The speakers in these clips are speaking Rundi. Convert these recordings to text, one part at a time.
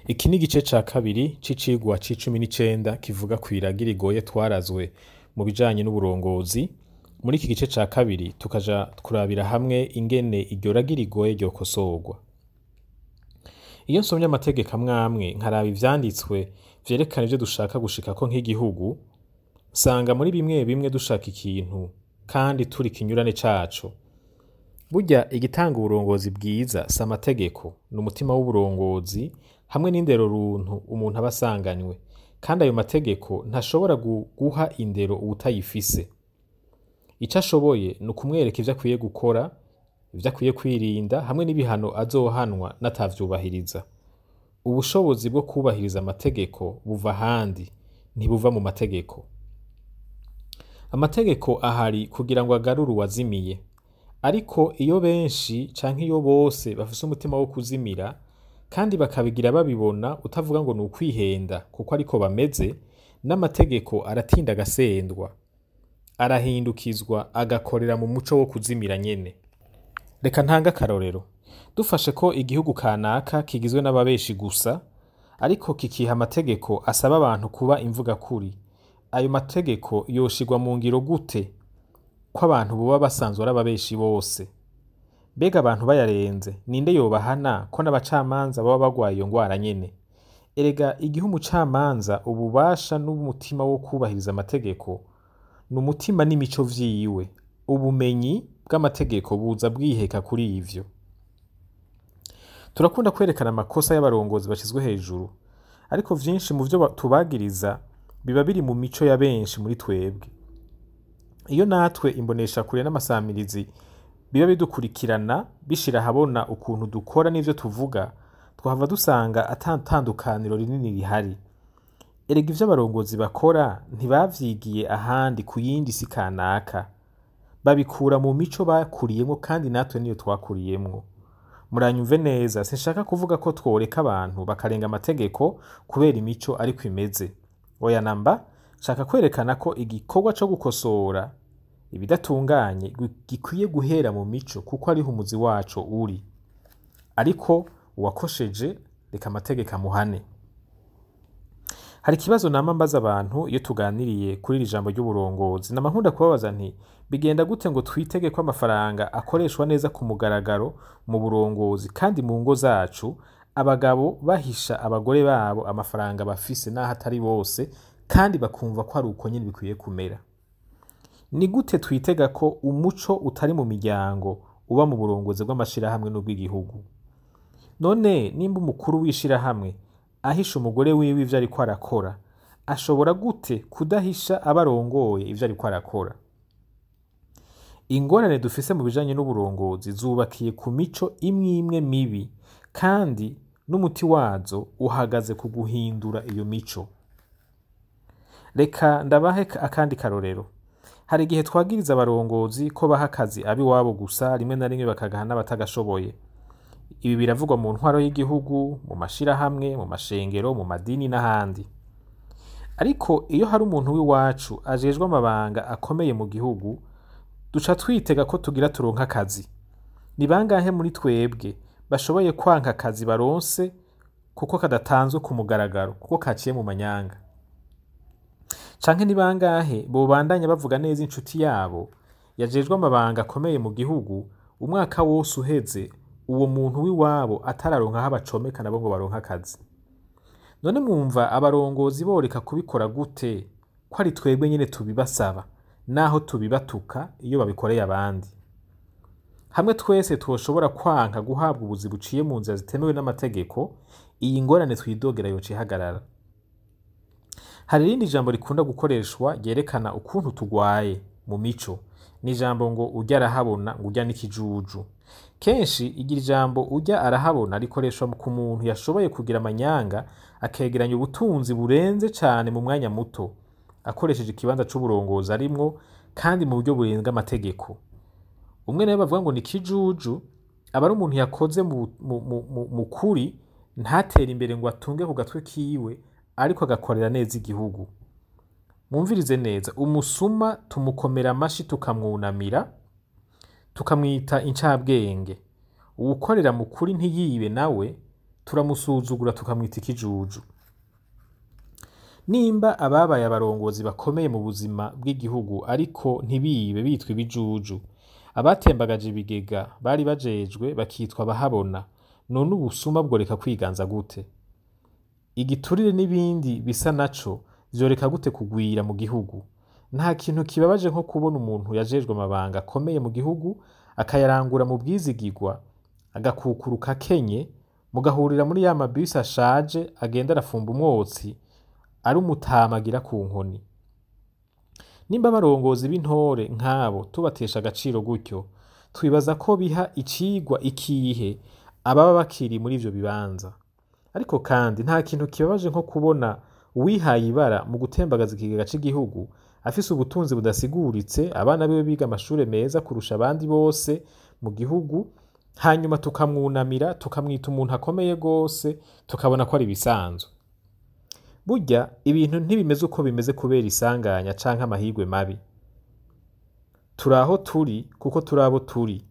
Iki ni igice ca kabiri c'icigwa c'19 kivuga kw'iragi rigoye twarazwe mu bijanye n'uburongozi. Muri iki gice ca kabiri tukaja kurabira hamwe ingene iryo ragi rigoye ryokosorwa. Iyo nsomye amategeko amwe amwe nkaraba ivyanditswe vyerekana ivyo dushaka gushikako nk'igihugu, nsanga muri bimwe bimwe dushaka ikintu kandi turi ikinyurane caco. Burya igitanga uburongozi bwiza si amategeko, ni umutima w'uburongozi hamwe n'indero runtu umuntu aba asanganywe, kandi ayo mategeko ntashobora guha indero uwutayifise. Ico ashoboye ni ukumwereka ivyo akwiye gukora, ivyo akwiye kwirinda hamwe n'ibihano azohanwa n'atavyubahiriza. Ubushobozi bwo kwubahiriza amategeko buva ahandi, ntibuva mu mategeko. Amategeko ahari kugira ngo agarure uwazimiye, ariko iyo benshi canke iyo bose bafise umutima wo kuzimira kandi bakabigira babibona, utavuga ngo ni ukwihenda kuko ariko bameze, n'amategeko aratinda agasendwa, arahindukizwa agakorera mu muco wo kuzimira nyene. Reka ntange akarorero. Dufashe ko igihugu kanaka kigizwe n'ababeshi gusa, ariko kikiha amategeko asaba abantu kuba imvugakuri. Ayo mategeko yoshirwa mu ngiro gute ko abantu boba basanzwe ari ababeshi bose? Mbega abantu bayarenze, ninde yobahana ko n'abacamanza baba bagwaye iyo ngwara nyene? Erega igihe umucamanza ububasha n'umutima wo kwubahiriza amategeko, ni umutima n'imico vyiwe. Ubumenyi bw'amategeko buza bwiheka kuri ivyo. Turakunda kwerekana amakosa y'abarongozi bashizwe hejuru, ariko vyinshi mu vyo tubagiriza biba biri mu mico ya benshi muri twebwe. Iyo natwe imboneshakure n'amasamirizi biba bidukurikirana bishira ahabona ukuntu dukora n'ivyo tuvuga, twahava dusanga ata tandukaniro rinini rihari. Erega ivyo abarongozi bakora ntibavyigiye ahandi ku yindi si kanaka, babikura mu mico bakuriyemwo kandi natwe niyo twakuriyemwo. Muranyumve neza, sinshaka kuvuga ko tworeka abantu bakarenga amategeko kubera imico ariko imeze. Oya namba, nshaka kwerekana ko igikorwa co gukosora ibidatunganye gikwiye guhera mu mico kuko ariho umuzi waco uri. Ariko uwakosheje reka amategeko amuhane. Hari ikibazo nama mbaza abantu iyo tuganiriye kuri iri jambo ry'uburongozi. Nama nkunda kubabaza nti bigenda gute ngo twitege ko amafaranga akoreshwa neza ku mugaragaro mu burongozi kandi mu ngo zacu abagabo bahisha abagore babo amafaranga bafise n'aho atari bose, kandi bakumva ko ari uko nyene bikwiye kumera. Ni gute twitega ko umuco utari mu miryango uba mu burongozi bw'amashirahamwe n'ubw'igihugu? None nimba umukuru w'ishirahamwe ahisha umugore wiwe ivyo ariko arakora, ashobora gute kudahisha abarongoye ivyo ariko arakora? Ingorane dufise mu bijanye n'uburongozi zubakiye ku mico imwe imwe mibi, kandi n'umuti wazo uhagaze ku guhindura iyo mico. Reka ndabahe akandi karorero. Hari igihe twagiriza abarongozi ko baha akazi ab'iwabo gusa, rimwe na rimwe bakagaha n'abatagashoboye. Ibi biravugwa mu ntwaro y'igihugu, mu mashirahamwe, mu mashengero, mu madini n'ahandi. Ariko iyo hari umuntu w'iwacu ajejwe amabanga akomeye mu gihugu, duca twitega ko tugira turonke akazi. Ni bangahe muri twebwe bashoboye kwanka akazi baronse kuko kadatanzwe ku mugaragaro, kuko kaciye mu manyanga? Canke ni bangahe bobandanya bavuga neza inshuti yabo yajejwe amabanga akomeye mu gihugu, umwaka wose uheze uwo muntu w'iwabo atararonka aho abacomeka nabo ngo baronke akazi? None mwumva abarongozi boreka kubikora gute ko ari twebwe nyene tubibasaba, naho tubibatuka iyo babikoreye abandi? Hamwe twese twoshobora kwanka guhabwa ubuzi buciye mu nzira zitemewe n'amategeko, iyi ngorane twidogera yoca ihagarara. Hari irindi jambo rikunda gukoreshwa ryerekana ukuntu tugwaye mu mico. Ni ijambo ngo urya arahabona, ngo urya n'ikijuju. Kenshi iryo jambo urya arahabona rikoreshwa ku muntu yashoboye kugira amanyanga akegeranya ubutunzi burenze cane mu mwanya muto, akoresheje ikibanza c'uburongozi arimwo kandi mu buryo burenga amategeko. Umwe nawe bavuga ngo ni ikijuju, aba ari umuntu yakoze mu kuri, ntatere imbere ngo atunge ku gatwe kiwe, ariko agakorera neza igihugu. Mwumvirize neza, umusuma tumukomera amashi tukamwunamira, tukamwita incabwenge. Uwukorera mu kuri ntiyibe nawe turamusuzugura tukamwita ikijuju. Nimba ababaye abarongozi bakomeye mu buzima bw'igihugu ariko ntibibe bitwa ibijuju, abatembagaje ibigega bari bajejwe bakitwa abahabona, none ubusuma bworeka kwiganza gute? Igiturire n'ibindi bisa naco vyoreka gute kugwira mu gihugu? Nta kintu kibabaje nko kubona umuntu yajejwe amabanga akomeye mu gihugu akayarangura mu bwizigirwa, agakukuruka akenye, mugahurira muri ya mabisi ashaje agenda arafumba umwotsi, ari umutama agira ku nkoni. Nimba abarongozi b'intore nk'abo tubatesha agaciro gutyo, twibaza ko biha icigwa ikihe ababa bakiri muri ivyo bibanza. Ariko kandi nta kintu kibabaje nko kubona uwihaye ibara mu gutembagaza ikigega c'igihugu afise ubutunzi budasiguritse, abana biwe biga amashure meza kurusha abandi bose mu gihugu, hanyuma tukamwunamira tukamwita umuntu akomeye gose, tukabona ko ari ibisanzwe. Burya ibintu ntibimeze uko bimeze kubera isanganya canke amahirwe mabi. Turi aho turi kuko turi abo turi.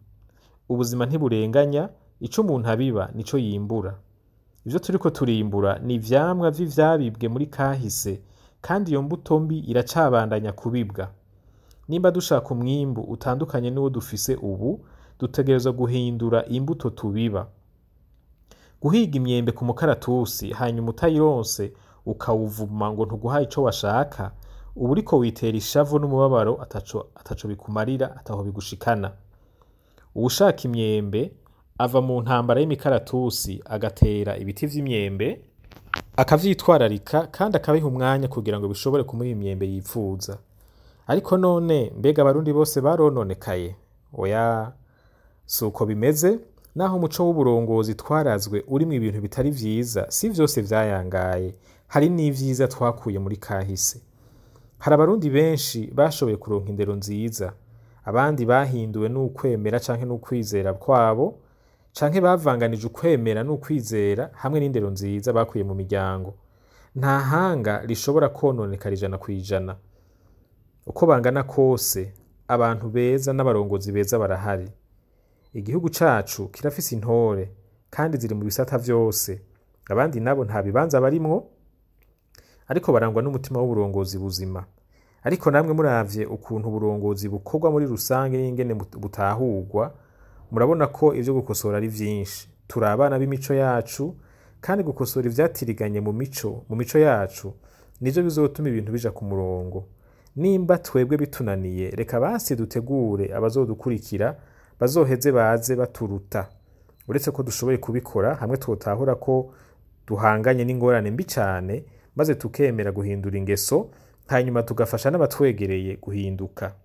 Ubuzima ntiburenganya, ico umuntu abiba nico yimbura. Ivyo turiko turimbura ni ivyamwa vy'ivyabibwe muri kahise, kandi iyo mbuto mbi iracabandanya kubibwa. Nimba dushaka umwimbu utandukanye n'uwo dufise ubu, dutegerezwa guhindura imbuto tubiba. Guhiga imyembe ku mukaratusi hanyuma utayironse ukawuvuma ngo ntuguhaye ico washaka, uba uriko witera ishavu n'umubabaro ataco bikumarira, ataho bigushikana. Uwushaka imyembe ava mu ntambara y'imikaratusi agatera ibiti vy'imyembe, akavyitwararika kandi akabiha umwanya kugira ngo bishobore kumuha imyembe yipfuza. Ariko none mbega abarundi bose barononekaye? Oya, si uko bimeze. Naho umuco w'uburongozi twarazwe urimwo ibintu bitari vyiza, si vyose vyayangaye, hari n'ivyiza twakuye muri kahise. Hari abarundi benshi bashoboye kuronka indero nziza, abandi bahinduwe n'ukwemera canke n'ukwizera kwabo, canke bavanganije ukwemera n'ukwizera hamwe n'indero nziza bakuye mu miryango. Nta hanga rishobora kononekara 100%. Uko bangana kose, abantu beza n'abarongozi beza barahari. Igihugu cacu kirafise intore kandi ziri mu bisata vyose. Abandi nabo nta bibanza barimwo, ariko barangwa n'umutima w'uburongozi buzima. Ariko namwe muravye ukuntu uburongozi bukorwa muri rusange n'ingene butahurwa, murabona ko ivyo gukosora ari vyinshi. Turi abana b'imico yacu, kandi gukosora ivyatiriganye mu mico yacu nivyo bizotuma ibintu bija ku murongo. Nimba twebwe bitunaniye, reka basi dutegure abazodukurikira bazoheze baze baturuta. Uretse ko dushoboye kubikora hamwe twotahura ko duhanganye n'ingorane mbi cane, maze tukemera guhindura ingeso, hanyuma tugafasha n'abatwegereye guhinduka.